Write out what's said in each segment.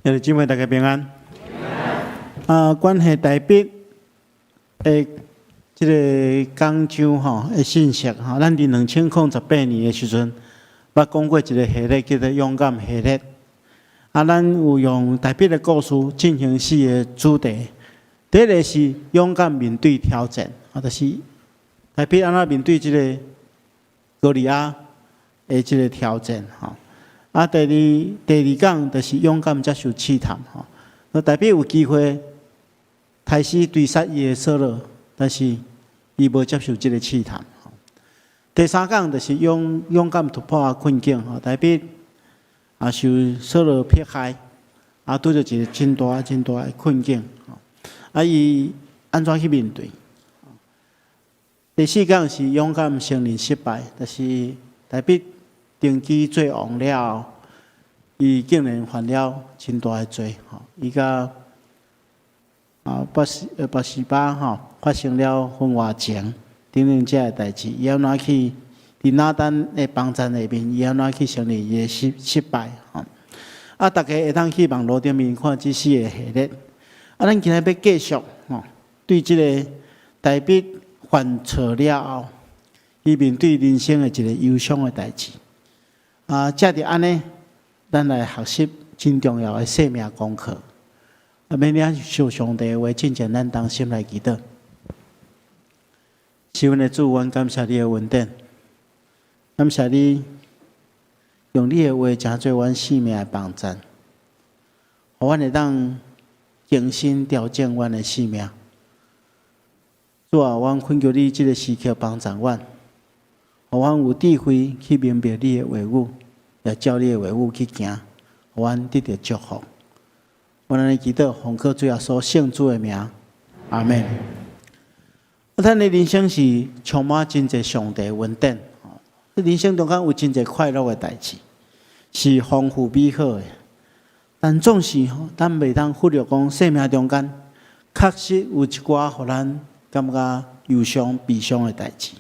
兄弟姊妹，大家平安。啊，關係大衛的這个講章吼的信息吼，咱佇2018年的時陣，捌講過一个系列叫做勇敢系列。啊，咱有用大衛的故事進行四个主題。第一个是勇敢面對挑戰，啊，就是大衛按怎面對這个歌利亞的這个挑戰吼。啊，第二講就是勇敢接受試探吼。那大衛有機會刣死追殺伊的掃羅，但是伊無接受這个試探。第三講就是勇敢突破困境吼，大衛啊受掃羅迫害，啊拄著一个真大真大的困境，啊伊按怎去面對？第四講是勇敢承認失敗，就是大衛登基做王了後，伊竟然犯了真大的罪，吼！伊佮拔示巴吼發生了婚外情等等這个代誌，伊按怎去佇拿單的幫贊內面，伊按怎去承認伊的失敗吼？啊，大家會當去網路頂面看這四个系列。啊，咱今日欲繼續吼，對這个大衛犯錯了後，伊面對人生的一個憂傷的代誌。啊，藉著按呢，咱來學習真重要的生命功課。啊，欲領受上帝的話，進前咱同心來祈禱。是阮的主，阮感謝你的恩典，感謝你用你的話成做阮生命的幫贊，予阮會當更新調整阮的生命。主啊，阮懇求你這个時刻幫助阮，予阮有智慧去明白你的話語，也照你的話語去行，予阮得著祝福。阮按呢祈禱，奉靠主耶穌聖子的名，阿門。啊，咱的人生是充滿真濟上帝恩典，人生中間有真濟快樂的代誌，是豐富美好的。但總是吼，咱袂當忽略講生命中間確實有一寡予咱感覺憂傷、悲傷的代誌。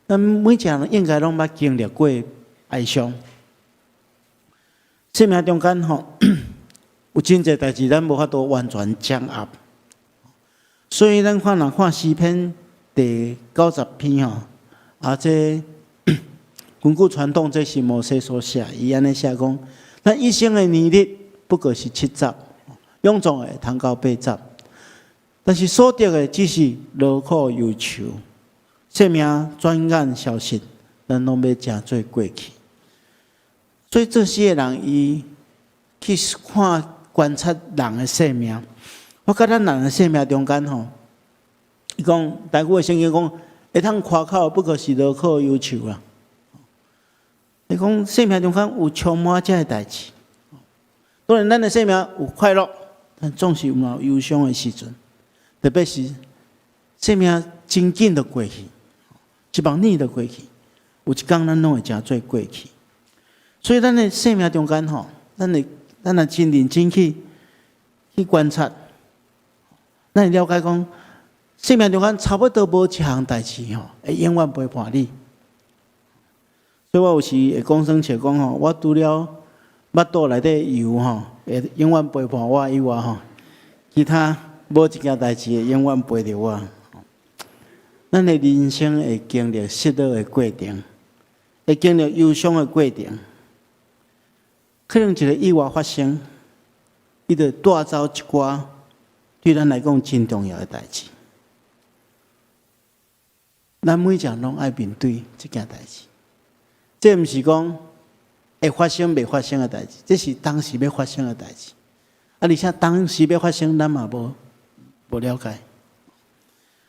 咱每一个人應該攏捌經歷過哀傷。生命中間吼，有真濟代誌，咱無法度完全掌握。所以咱看若看詩篇第90篇吼，啊，這根據傳統，這是摩西所寫，伊按呢寫講：咱一生的年日不過是70，勇壯的通到80，但是所得的只是勞苦憂愁，生命轉眼消失，咱攏欲成做過去。所以這些人伊去看觀察人的生命，我覺得人的生命中間吼，伊講大古的聖經講，會通誇口不過是勞苦憂愁啦。伊講生命中間有充滿這个代誌，當然咱的生命有快樂，但總是有憂傷的時陣，特別是生命真緊就過去，一目爾就過去，有一工咱攏會成做過去。所以咱的生命中間吼，咱若真認真去觀察，咱會了解講，生命中間差不多無一項代誌吼，會永遠陪伴你。所以我有時會講耍笑講吼，我除了腹肚內底油吼，會永遠陪伴我以外吼，其他無一件代誌會永遠陪著我。咱的人生會經歷失落的過程，會經歷憂傷的過程。可能一个意外發生，伊就帶走一寡對咱來講真重要的代誌。咱每一個人攏愛面對這件代誌，這毋是講會發生袂發生的代誌，這是當時欲發生的代誌。啊，而且當時欲發生，咱嘛無了解。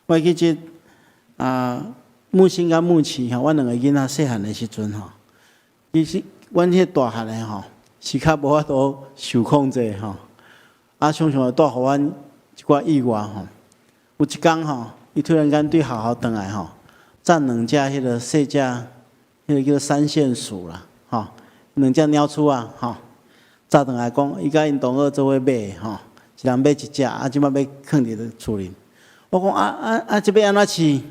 我會記得啊，木星佮木奇吼，阮兩个囡仔細漢的時陣吼，其實阮彼大漢的吼，是較無法度受控制吼，啊，常常會帶予阮一寡意外吼。有一工吼，伊突然間對學校轉來吼，棧兩隻彼个細隻，彼个叫做三線鼠啦，吼，兩隻鳥鼠仔吼，紮轉來講，伊佮𪜶同學做伙買吼，一人買一隻，啊，這擺欲囥佇咧厝裡。我講啊啊啊，這欲按怎飼？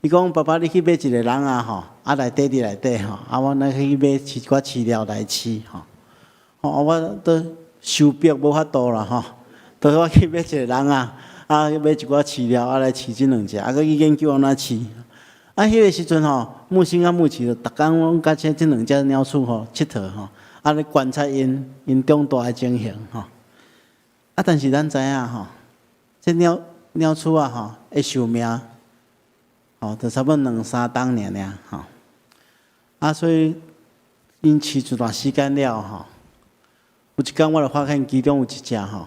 伊講爸爸，你去買一个籠仔吼，啊來綴佇內底吼，啊，阮來去買飼一寡飼料來飼吼。吼，我都收筆無法度啦吼，就是我去買一个人啊，啊買一寡飼料啊來飼這兩隻，啊閣去研究按怎飼。啊，彼个時陣吼，牧師佮牧師就逐工攏佮這兩隻鳥鼠吼𨑨迌吼，啊咧觀察𪜶𪜶長大的情形吼。啊，但是咱知影吼，這鳥鼠啊吼，的壽命吼，就差不多兩三冬爾爾吼。啊，所以𪜶飼一段時間了吼，有一工我就發現其中有一隻吼，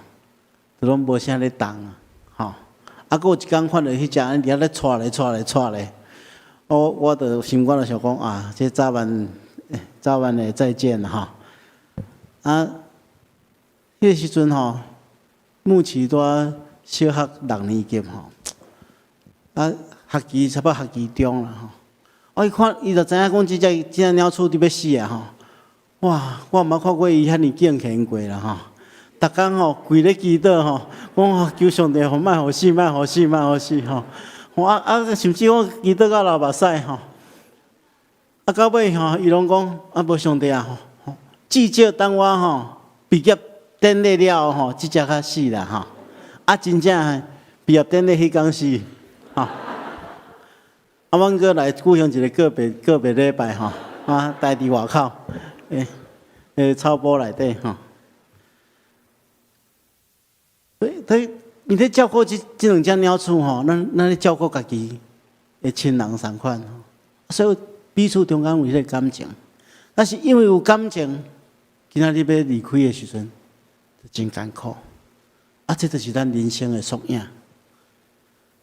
就攏無啥咧動啊，吼。啊，閣有一工看著彼隻佇遐咧掣咧掣咧掣咧。我就心肝就想講啊，這早晚會再見啦吼。啊，彼個時陣吼，牧師拄小學六年級吼，啊，學期差不多學期中啦吼。我一看，伊就知影講這隻鳥鼠佇欲死啊吼。哇！我毋捌看過伊遐爾敬虔過啦吼。逐工吼跪咧祈禱吼，講求上帝吼，莫予死，莫予死，莫予死吼。啊啊！甚至我祈禱到流目屎吼，啊到尾吼，伊攏講啊無上帝啊吼，至少等我吼畢業典禮了後吼，這隻較死啦吼。啊，真正畢業典禮彼工死，吼。啊，阮閣來舉行一个告別禮拜吼，啊，待佇外口，欸草埔內底吼。所以你咧照顧這兩隻鳥鼠吼，咱咧照顧家己的親人仝款吼，所以彼此中間有彼个感情。但是因為有感情，今仔日欲離開的時陣，就真艱苦。啊，這就是咱人生的縮影。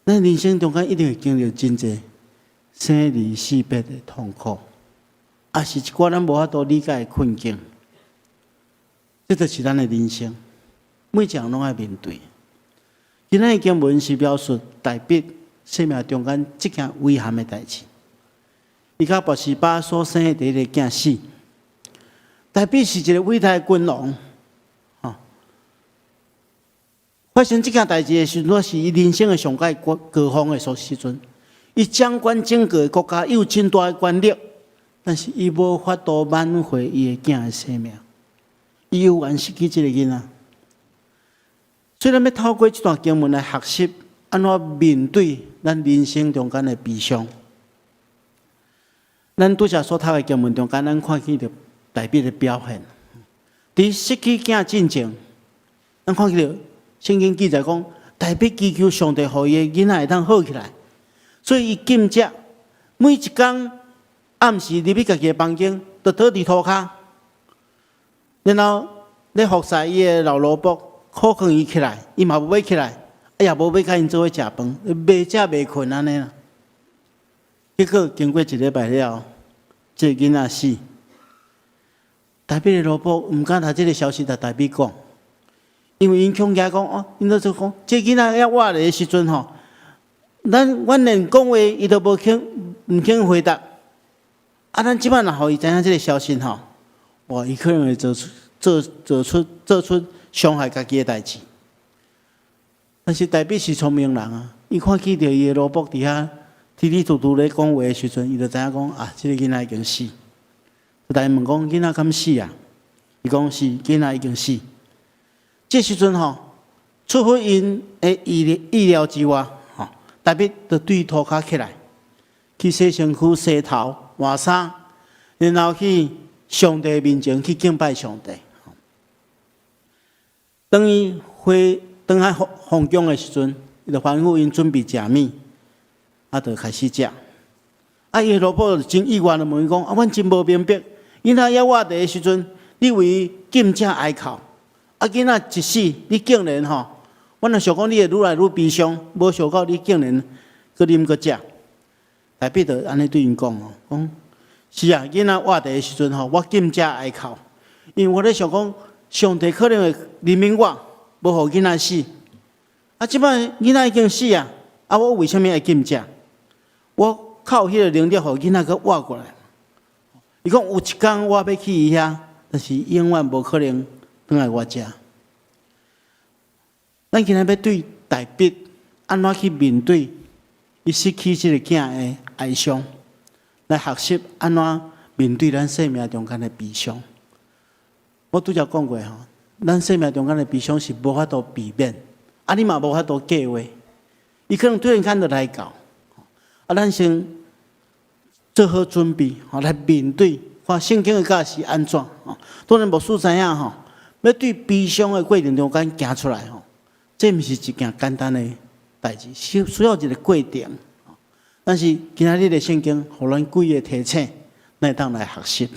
咱人生中間一定會經歷真濟生離死別的痛苦，也是一寡咱無法度理解的困境。這就是咱的人生，每一個人攏愛面對。今仔日經文是描述大衛生命中間這件遺憾的代誌。伊佮拔示巴所生的第一个囝死。大衛是一个偉大的君王，吼。發生這件代誌的時陣，是伊人生的上蓋高峰的所時陣。伊掌管整個國家，伊有真大的權力，但是伊無法度挽回伊的囝的生命。伊猶原失去這个囡仔。所以，咱欲透過這段經文來學習，按怎面對咱人生中間的悲傷。咱拄才所讀的經文中間，咱看見著大衛的表現。佇失去囝進前，咱看見著聖經記載講，大衛祈求上帝予伊的囡仔會當好起來，所以伊禁食，每一工暗時入去家己的房間，就倒佇塗跤，然後咧服侍伊的老奴僕。苦勸伊起來，伊嘛無欲起來，啊也無欲佮𪜶做伙食飯，袂食袂睏按呢啦。結果經過一禮拜了，這个囡仔死。大衛的奴僕毋敢共這个消息共大衛講，因為𪜶恐驚講哦，𪜶都就講，這个囡仔猶活的時陣吼，阮連講話伊都無肯，毋肯回答。啊，咱這擺若予伊知影這个消息吼，哇，伊可能會做出傷害家己的代誌。但是大衛是聰明人啊，伊看見著伊的奴僕佇遐啼啼嘟嘟咧講話的時陣，伊就知影講啊，這个囡仔已經死。就共伊問講，囡仔敢死啊？伊講是，囡仔已經死。這時陣吼，出乎𪜶的意料之外，吼，大衛就對塗跤起來，去洗身軀、洗頭、換衫，然後去上帝面前去敬拜上帝。當伊回轉來皇宮的時陣，伊就吩咐𪜶準備食物，啊，就開始食。啊，伊的奴僕就真意外的問伊講：啊，阮真無明白，囡仔猶活的時陣，你為伊禁食哀哭，啊，囡仔一死，你竟然吼，阮就想講你會愈來愈悲傷，無想到你竟然閣啉閣食。大衛就按呢對𪜶講哦，講是啊，囡仔活的時陣吼，我禁食哀哭，因為我咧想講，上帝可能會憐憫我，無予囡仔死。啊，這擺囡仔已經死啊，啊，我為啥物愛禁食？我較有彼个能力，予囡仔閣活過來。伊講有一工我欲去伊遐，但是永遠無可能轉來我遮。咱今仔欲對大衛按怎去面對伊失去這个囝的哀傷，來學習按怎面對咱生命中間的悲傷。我拄才講過吼，咱生命中間的悲傷是無法度避免，啊，你嘛無法度計劃，伊可能突然間就來到，啊，咱先做好準備，吼，來面對，看聖經的教示按怎，吼。當然牧師知影吼，欲對悲傷的過程中間行出來吼，這毋是一件簡單的代誌，需要一個過程。但是今仔日的聖經，予咱幾個提醒，咱會當來學習。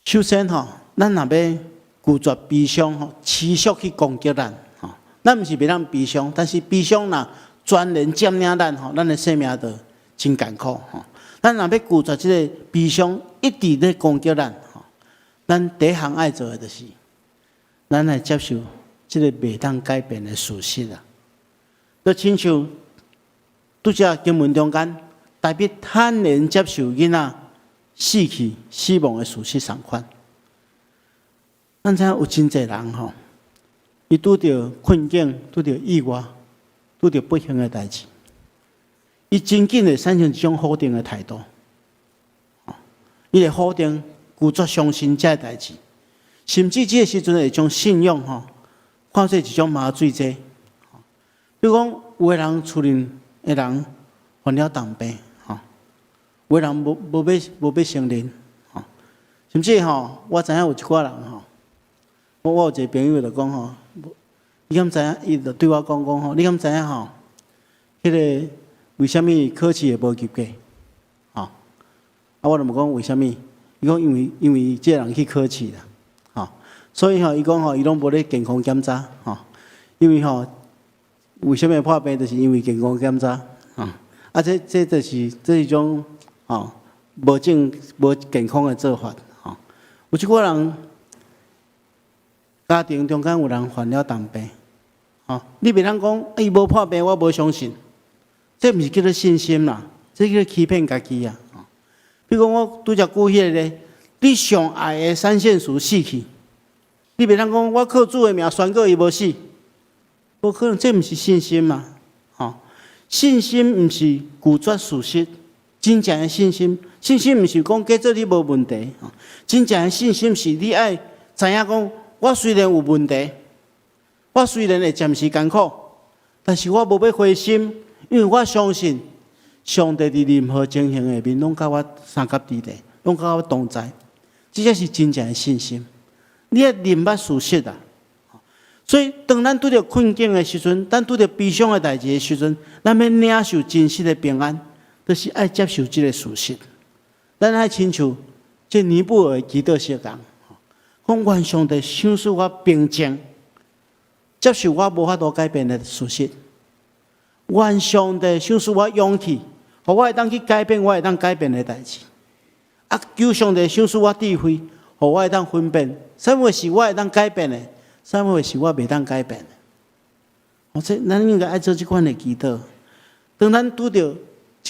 首先吼，咱若欲拒絕悲傷吼，持續去攻擊咱吼，咱毋是袂當悲傷，但是悲傷若全然佔領咱吼，咱的生命就真艱苦吼。咱若欲拒絕這个悲傷一直咧攻擊咱吼，咱第一項愛做的就是，咱來接受這个袂當改變的事實啊。就親像拄才經文中間，大衛坦然接受囡仔死去、死亡的事實仝款。咱知影有真濟人吼，伊拄著困境、拄著意外、拄著不幸的代誌，伊真緊會產生一種否定的態度，伊會否定、拒絕相信這个代誌，甚至這个時陣會將信仰吼看做一種麻醉劑。比如講，有的人厝裡的人患了重病，吼，有的人無欲承認，吼，甚至吼，我知影有一寡人吼，我有一個朋友就講吼，你敢知影？伊就對我講講吼，你敢知影吼？彼个為啥物考試會無及格？吼，啊，我就問講為啥物？伊講因為這个人去考試啦，吼，所以吼，伊講吼，伊攏無咧健康檢查，吼，因為吼，為啥物會破病？就是因為健康檢查，吼，啊，這就是這是一種吼無健康的做法，吼。有一寡人家庭中間有人患了重病，吼，你袂當講伊無破病，我無相信，這毋是叫做信心啦，這叫做欺騙家己啊。比如講，我拄才舉彼個咧，你上愛的三線鼠死去，你袂當講我靠主的名宣告伊無死，無可能，這毋是信心嘛，吼。信心毋是拒絕事實，真正的信心，信心毋是講假做你無問題，真正的信心是你愛知影講，我雖然有問題，我雖然會暫時艱苦，但是我無欲灰心，因為我相信上帝佇任何情形下面，攏佮我相佮佇咧，攏佮我同在。這才是真正的信心。你愛認捌事實啊！所以，當咱拄著困境的時陣，咱拄著悲傷的代誌的時陣，咱欲領受真實的平安，就是愛接受這个事實。咱愛親像這尼布爾的祈禱說共，講願上帝賞賜我平靜，接受我無法度改變的事實。願上帝賞賜我勇氣，予我會當去改變我會當改變的代誌。啊，求上帝賞賜我智慧，予我會當分辨，啥物是我會當改變的，啥物是我袂當改變的。哦，這咱應該愛做這款的祈禱。當咱拄著一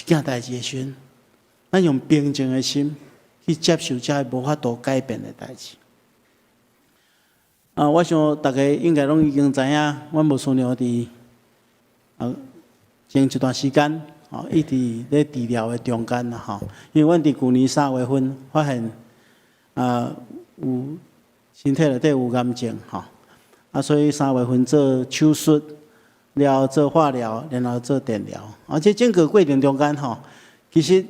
件代誌的時陣，咱用平靜的心去接受這个無法度改變的代誌。啊，我想大家應該攏已經知影，阮牧師娘佇前一段時間，吼，一直咧治療的中間啦，吼。因為阮佇舊年3月份發現有身體內底有癌症，吼，啊，所以三月份做手術，了後做化療，然後做電療。啊，這整個過程中間，吼，其實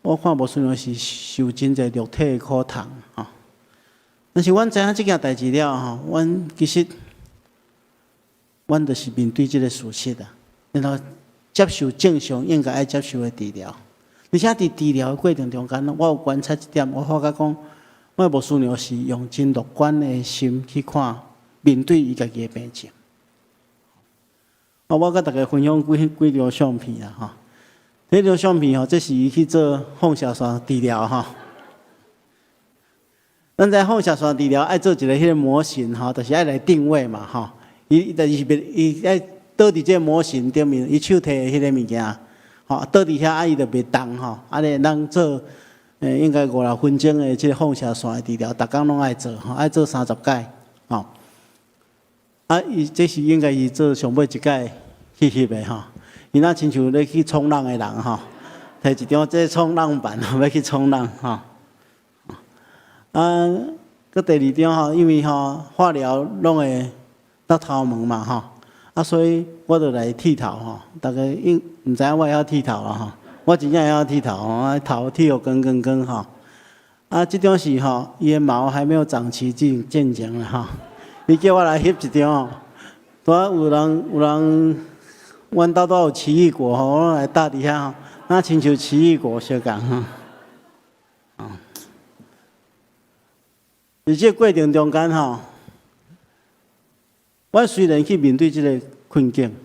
我看牧師娘是受真濟肉體的苦痛，吼。但是阮知影這件代誌了後，阮其實，阮就是面對這个事實啊，然後接受正常應該愛接受的治療。而且佇治療的過程中間，我有觀察一點，我發覺講，我牧師娘是用真樂觀的心去看面對伊家己的病情。啊，我佮大家分享幾幾張相片啦，吼。這張相片吼，這是伊去做放射線治療吼。咱知放射線治療愛做一个彼个模型吼，就是愛來定位嘛吼。伊就是伊愛倒佇這个模型頂面，伊手提的彼个物件，吼，倒佇遐啊，伊就袂動吼。按呢咱做，應該五六分鐘的這个放射線的治療，逐工攏愛做吼，愛做30擺吼。啊，伊這是應該是做上尾一擺去翕的吼。伊若親像咧去衝浪的人吼，提一張這衝浪板欲去衝浪吼。啊，閣第二張吼，因為吼化療攏會落頭毛嘛吼，啊，所以我就來剃頭吼。大家應毋知影我會曉剃頭啦吼，我真正會曉剃頭吼，頭剃予光光光吼。啊，這張是吼，伊的毛還沒有長齊進前啦吼。伊叫我來翕一張吼，拄仔有人，阮兜都有奇異果吼，我來搭佇遐吼，若親像奇異果相仝吼。啊，佇這個過程中間吼，我雖然去面對這個困境，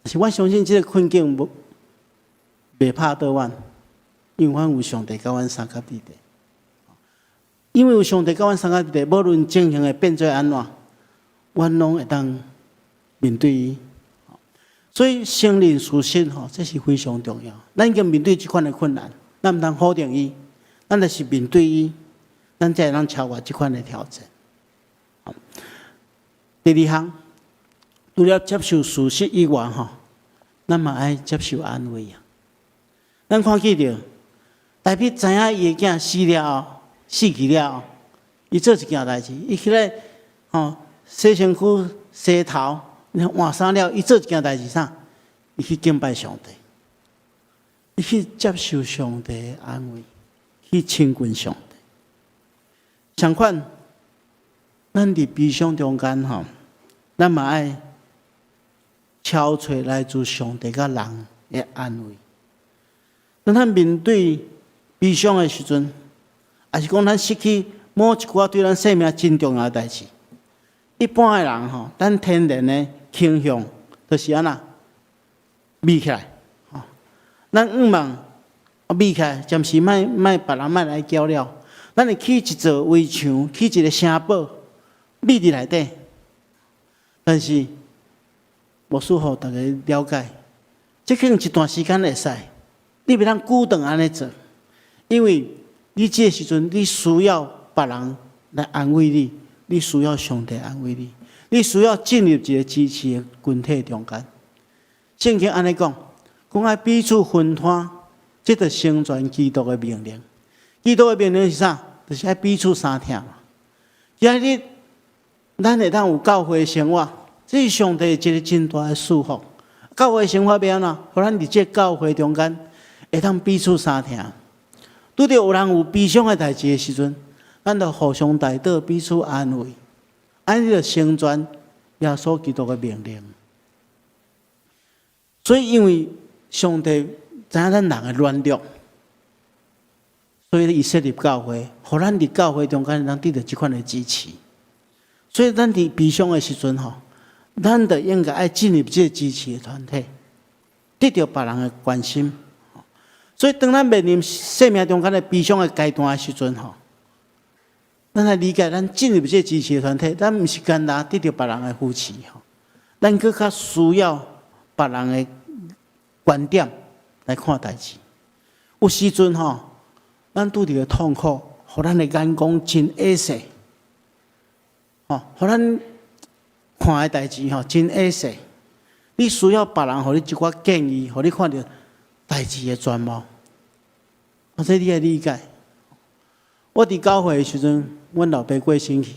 但是我相信這個困境無袂拍倒阮，因為阮有上帝佮阮相佮佇咧。因為有上帝佮阮相佮佇咧，無論情形會變做按怎，阮攏會當面對伊。所以承認事實吼，這是非常重要。咱已經面對這款的困難，咱毋通否定伊，咱就是面對伊，咱才會當超越這款的挑戰。第二項，除了接受事實以外，吼，咱嘛愛接受安慰啊。咱看見著，大衛知影伊的囝死了後，死去了後，伊做一件代誌，伊起來吼洗身軀、洗頭、換衫了，伊做一件代誌啥？伊去敬拜上帝，伊去接受上帝的安慰，去親近上帝。相款，咱佇悲傷中間吼，咱嘛愛敲揣來自上帝佮人的安慰。當咱面對悲傷的時陣，抑是講咱失去某一寡對咱生命真重要的代誌，一般的人吼，咱天然的傾向就是按怎覕起來，吼，咱向望覕起來，暫時莫莫別人莫來攪擾，咱會起一座圍牆，起一個城堡，覕佇內底。但是，牧師予大家了解，這可能一段時間會使，你袂當久長按呢做，因為你這個時陣你需要別人來安慰你，你需要上帝安慰你，你需要進入一個支持的群體中間。聖經按呢講，講愛彼此分擔，這就成全基督的命令。基督的命令是啥？就是愛彼此相疼嘛。今日咱會當有教會生活，這是上帝一個真大的祝福。教會生活欲按怎？予咱佇這教會中間會當彼此相疼。拄著有人有悲傷的代誌的時陣，咱就互相代禱，彼此安慰，按呢就成全耶穌基督的命令。所以，因為上帝知影咱人的軟弱，所以伊設立教會，予咱佇教會中間能得著這款的支持。所以，咱佇悲傷的時陣吼，咱就應該愛進入這個支持的團體，得著別人的關心。所以，當咱面臨生命中間的悲傷的階段的時陣吼，咱來理解，咱進入這個支持的團體，咱毋是干焦得著別人的扶持吼，咱閣較需要別人的觀點來看代誌。有時陣吼，咱拄著的痛苦，予咱的眼光真狹細，吼，予咱看的代誌吼真狹細。你需要別人予你一寡建議，予你看著代誌的全貌。這你愛理解。我佇九歲的時陣，阮老爸過身去。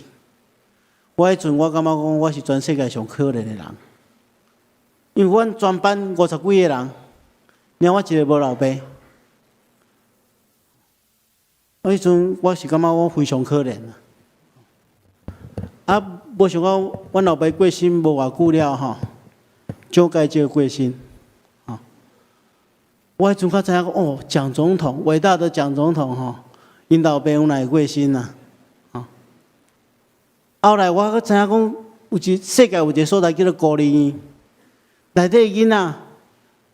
我彼陣我感覺講，我是全世界上可憐的人，因為阮全班五十幾個人，爾我一個無老爸。我彼陣我是感覺我非常可憐啊！啊，無想到阮老爸過身無偌久了吼，蔣介石過身，吼，我彼陣才知影講哦，蔣總統，偉大的蔣總統吼，𪜶老爸有來過身啊！吼，後來我閣知影講，有一世界有一個所在叫做孤兒院，內底囡仔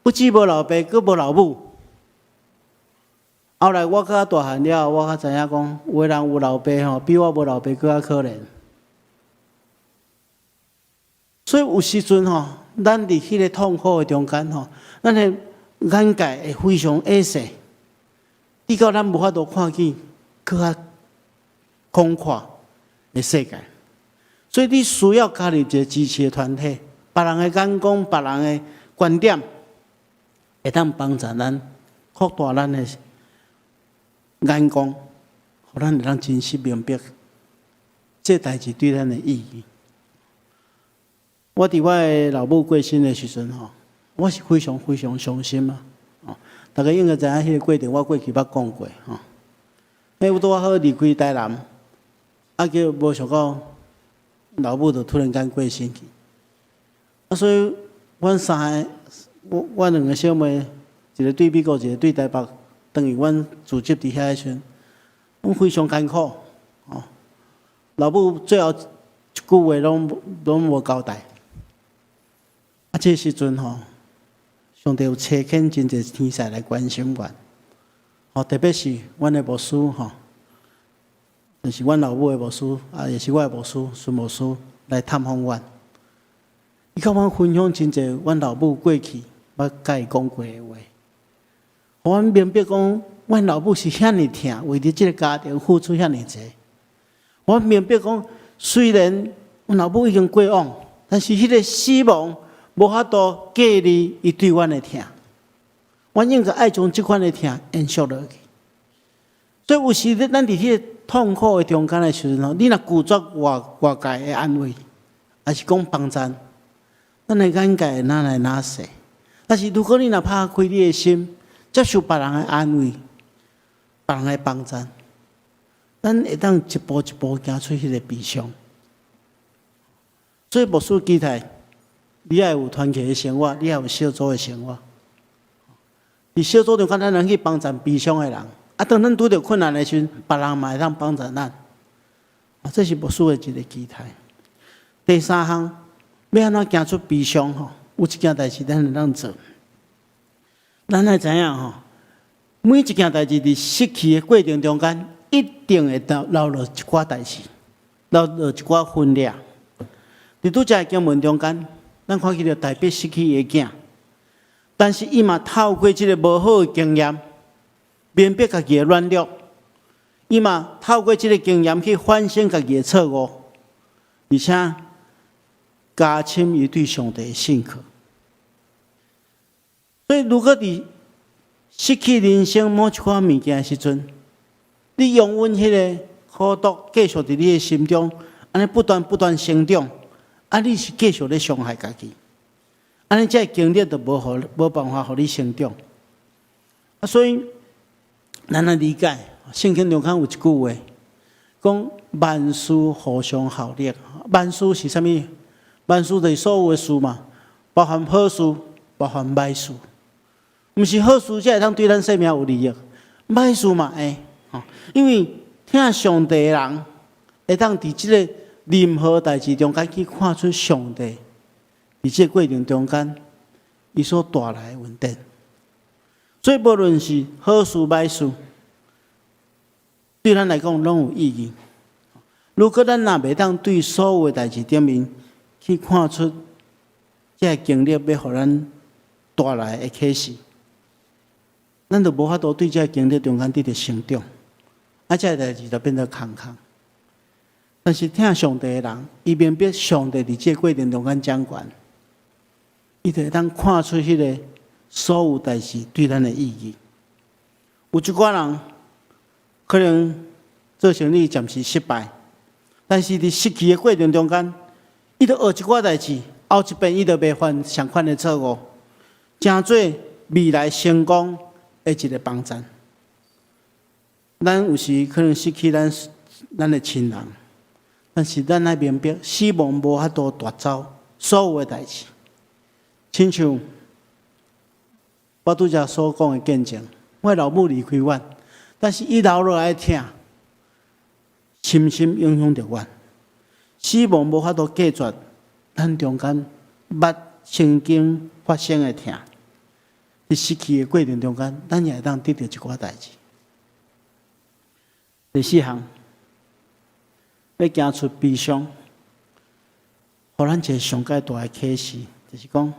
不止無老爸，閣無老母。後來我較大漢了後，我才知影講，有的人有老爸吼，比我無老爸閣較可憐。所以有時陣吼，咱佇彼個痛苦的中間吼，咱的眼界會非常狹細，直到咱無法度看見閣較廣闊的世界。所以你需要加入一個支持的團體，別人的眼光、別人的觀點，會當幫助咱擴大咱的眼光，予咱會當真實明白這代誌對咱的意義。我佇我的老母過身的時陣吼，我是非常非常傷心啊！哦，大家應該知影彼個過程，我過去捌講過吼。彼我拄仔好離開台南，啊，叫無想到老母就突然間過身去。啊，所以阮三个，阮兩個小妹，一個對美國，一個對台北，轉去阮住職佇遐的時陣，阮非常艱苦。哦，老母最後一句話攏無交代。啊，這時陣吼，上帝有差遣真濟天使來關心阮。吼，特別是阮的牧師吼，就是阮老母的牧師，啊，也是我的牧師孫牧師來探訪阮。伊共阮分享真濟阮老母過去捌共伊講過的話，予阮明白講，阮老母是遐爾疼，為著這个家庭付出遐爾濟。我明白講，雖然阮老母已經過往，但是彼个死亡無法度隔離伊對阮的疼。阮應該愛將這款的疼延續落去。所以有時咱佇彼个痛苦的中間的時陣吼，你若拒絕外界的安慰，抑是講幫贊，咱的眼界會哪來哪細。但是如果你若拍開你的心，接受別人的安慰、別人的幫贊，咱會當一步一步行出彼个悲傷。所以牧師期待，你愛有團契的生活，你愛有小組的生活。佇小組中間，咱能去幫贊悲傷的人。啊，當咱拄著困難的時陣，別人嘛會當幫助咱。啊，這是牧師的一個期待。第三項，欲按怎行出悲傷吼？有一件代誌咱會當做。咱愛知影吼，每一件代誌佇失去的過程中間，一定會留落一寡代誌，留落一寡分裂。佇拄才的經文中間，咱看見著大衛失去伊的囝，但是伊嘛透過這个無好的經驗，明白家己的軟弱，伊嘛透過這个經驗去反省家己的錯誤，而且加深伊對上帝的信靠。所以，如果佇失去人生某一款物件的時陣，你容忍彼个苦毒繼續佇你的心中，按呢不斷不斷成長，啊，你是繼續咧傷害家己，按呢這个經歷就無辦法予你成長。啊，所以咱來理解聖經中間有一句話，講萬事互相效力。萬事是啥物？萬事就是所有的事嘛，包含好事，包含歹事。毋是好事才會當對咱生命有利益，歹事嘛會。因為疼上帝的人，會當佇這个任何代誌中間去看出上帝佇這个過程中間，伊所帶來的恩典。所以，無論是好事歹事，對咱來講攏有意義。如果咱若袂當對所有的代誌頂面去看出這个經歷欲予咱帶來的啟示，咱就無法度對這個經歷中間得著成長，啊，這個代誌就變做空空。但是疼上帝的人，伊明白上帝佇這個過程中間掌權，伊就會當看出彼个所有代誌對咱的意義。有一寡人可能做生意暫時失敗，但是佇失去的過程中間，伊就學一寡代誌，後一遍伊就袂犯相款的錯誤，成做未來成功的一個幫贊。咱有時可能失去咱的親人，但是咱愛明白，死亡無法度奪走所有的代誌。親像我拄才所講的見證，我老母離開阮，但是伊留落來的疼，深深影響著阮。死亡無法度隔絕咱中間捌曾經發生的疼。佇失去的過程中間，咱也會當得著一寡代誌。第四項，欲行出悲傷，予咱一个上蓋大的啟示，就是講，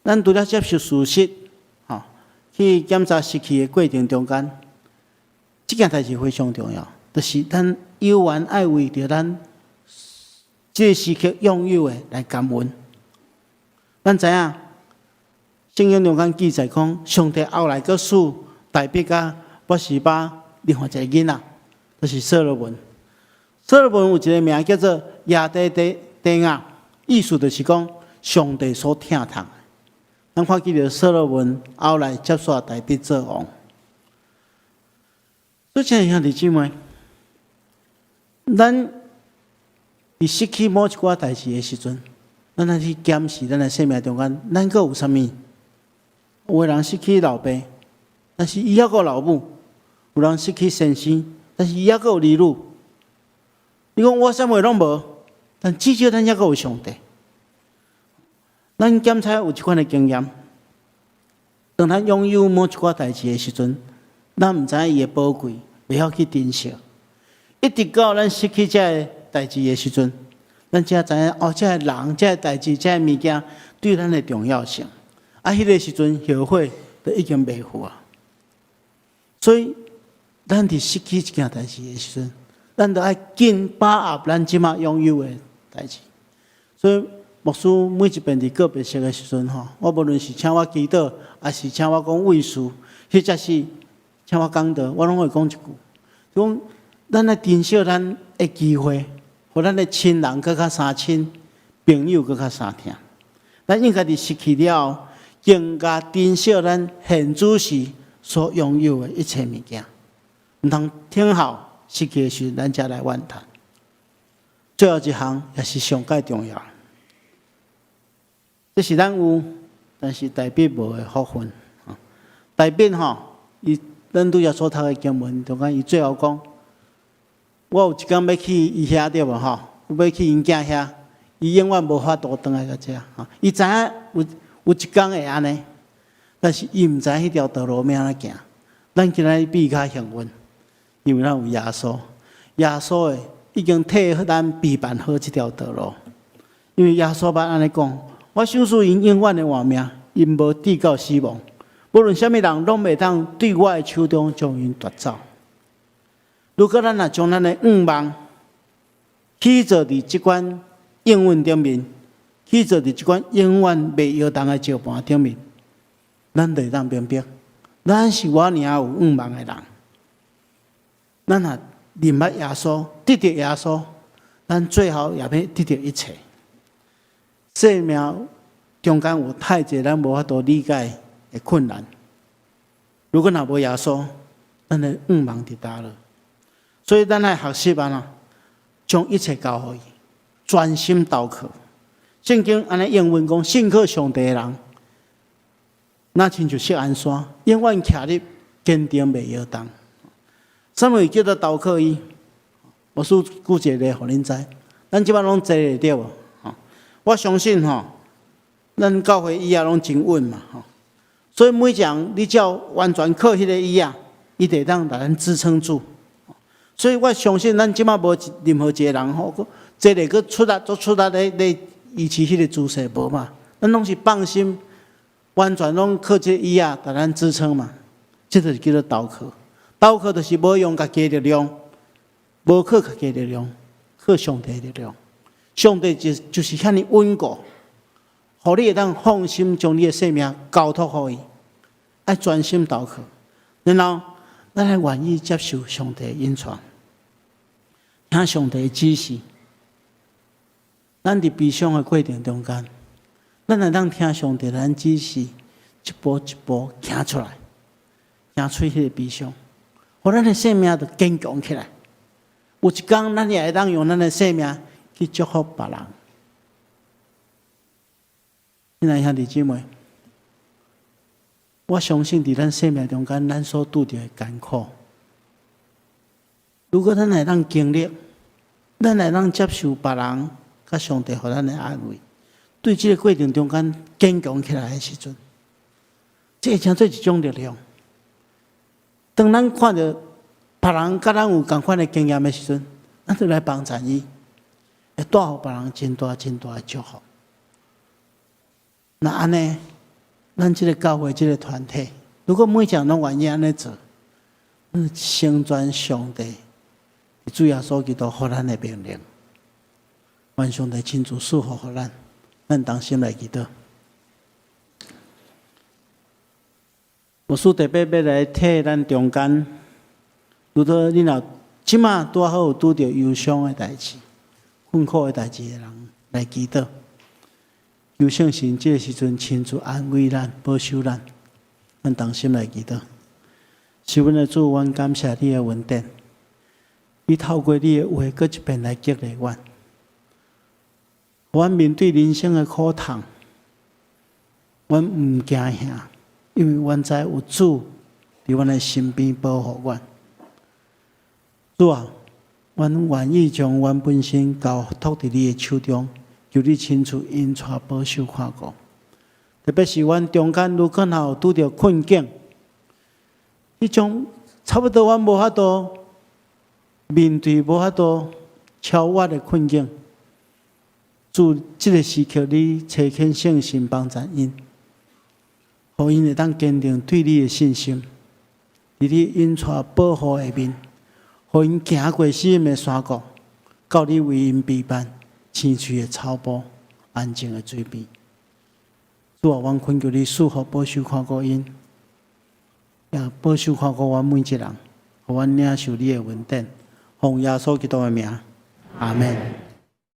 咱除了接受事實，吼，去檢查失去的過程中間，這件代誌非常重要，就是咱猶原愛為著咱這个時刻擁有的來感恩。咱知影，聖經中間記載講，上帝後來閣賜大衛佮拔示巴另外一个囡仔，就是所羅門。所羅門有一个名叫做耶底底亞，意思就是講上帝所疼痛。咱看見著所羅門後來接續大衛做王。所以，親愛兄弟姊妹，咱佇失去某一寡代誌的時陣，咱愛去檢視咱的生命中間，咱閣有啥物？有的人失去老爸，但是伊猶閣有老母；有人失去先生，但是伊猶閣有兒女。你講我啥物攏無，但至少咱猶閣有上帝。咱檢查有這款的經驗，當咱擁有某一寡代誌的時陣，咱毋知影伊的寶貴，袂曉去珍惜。一直到咱失去這个代誌的時陣，咱才知影哦，這个人、這个代誌、這个物件對咱的重要性。啊，彼个時陣後悔就已經袂赴啊。所以，咱佇失去一件代誌的時陣，咱就愛緊把握咱這馬擁有的代誌。所以，牧師每一遍佇告別式的時陣吼，我無論是請我祈禱，抑是請我講慰辭，或者是請我講道，我攏會講一句，講咱愛珍惜咱的機會，予咱的親人閣較相親，朋友閣較相疼。咱應該佇失去了後，更加珍惜咱現主時所擁有的一切物件，毋通等候失去的時陣，咱才來怨嘆。最後一項也是上蓋重要，這是咱有，但是大衛無的福分。大衛吼，伊咱拄才所讀的經文中間，伊最後講：我有一工欲去伊遐對無吼？欲去𪜶囝遐，伊永遠無法度轉來到遮。吼，伊知影有一工會按呢，但是伊毋知彼條道路欲按怎行。咱今仔日比伊較幸運，因為咱有耶穌，耶穌的已經替咱備辦好這條道路。因為耶穌捌按呢講：我相信𪜶永遠的活命，𪜶無至到死亡。無論啥物人，攏袂當對我的手中將𪜶奪走。如果咱若將咱的願望起做佇這款應允頂面，起做佇這款永遠袂搖動的石盤頂面，咱就會當明白，咱是偌爾有願望的人。咱若認捌耶穌，得著耶穌，咱最後也欲得著一切。生命中間有太濟咱無法度理解的困難。如果若無耶穌，咱的願望佇佗落？所以咱愛學習按怎，將一切交予伊，專心投靠。聖經按呢應允講，信靠上帝的人，若親像錫安山，永遠徛立堅定袂搖動。啥物叫做投靠伊？我舉一個例，予恁知。咱這擺攏坐咧對無？我相信吼，咱教會椅仔攏真穩嘛吼。所以每一人你只要完全靠彼个椅仔，伊就會當共咱支撐住。所以我相信咱這擺無任何一個人吼，坐咧閣出力，做出力咧咧維持彼個姿勢無嘛？咱攏是放心，完全攏靠這個椅仔共咱支撐嘛。這就是叫做投靠。投靠就是無用家己的力量，無靠家己的力量，靠上帝的力量。上帝就是遐爾穩固，予你會當放心將你的生命交託予伊，愛專心投靠。然後，咱愛願意接受上帝的引導，聽上帝的指示。咱佇悲傷的過程中間，咱會當聽上帝咱指示，一步一步行出來，行出彼個悲傷，予咱的生命就堅強起來。有一工，咱也會當用咱的生命去祝福別人。親愛兄弟姊妹，我相信佇咱生命中間，咱所拄著的艱苦，如果咱會當經歷，咱會當接受別人佮上帝予咱的安慰，對這个過程中間堅強起來的時陣，這會成做一種力量。當咱看著別人佮咱有仝款的經驗的時陣，咱就來幫贊伊，會帶予別人真大真大的祝福。若按呢，咱這个教會這个團體，如果每一人攏願意按呢做，成全上帝主耶穌基督予咱的命令，願上帝親自賜福予咱，咱同心來祈禱。牧師特別欲來替咱中間，如果你若這馬拄好有拄著憂傷的代誌、困苦的代誌的人來祈禱。求聖神這个時陣親自安慰咱、保守咱，咱同心來祈禱。是阮的主，阮感謝你的恩典，你透過你的話，閣一遍來激勵阮。阮面對人生的苦痛，阮毋驚嚇，因為阮知有主佇阮的身邊保護阮。主啊，阮願意將阮本身交託佇你的手中，求你親自引帶保守看顧。特別是阮中間如果若有拄著困境，彼種差不多阮無法度面對，無法度超越的困境。主，這个時刻你差遣聖神幫助𪜶，予𪜶會當堅定對你的信心，佇你引帶保護下面，予𪜶行過死蔭的山谷，到你為𪜶備辦青翠的草埔、安靜的水邊。主啊，阮懇求你賜福保守看顧𪜶，也保守看顧阮每一人，予阮領受你的恩典，奉耶穌基督的名，阿門。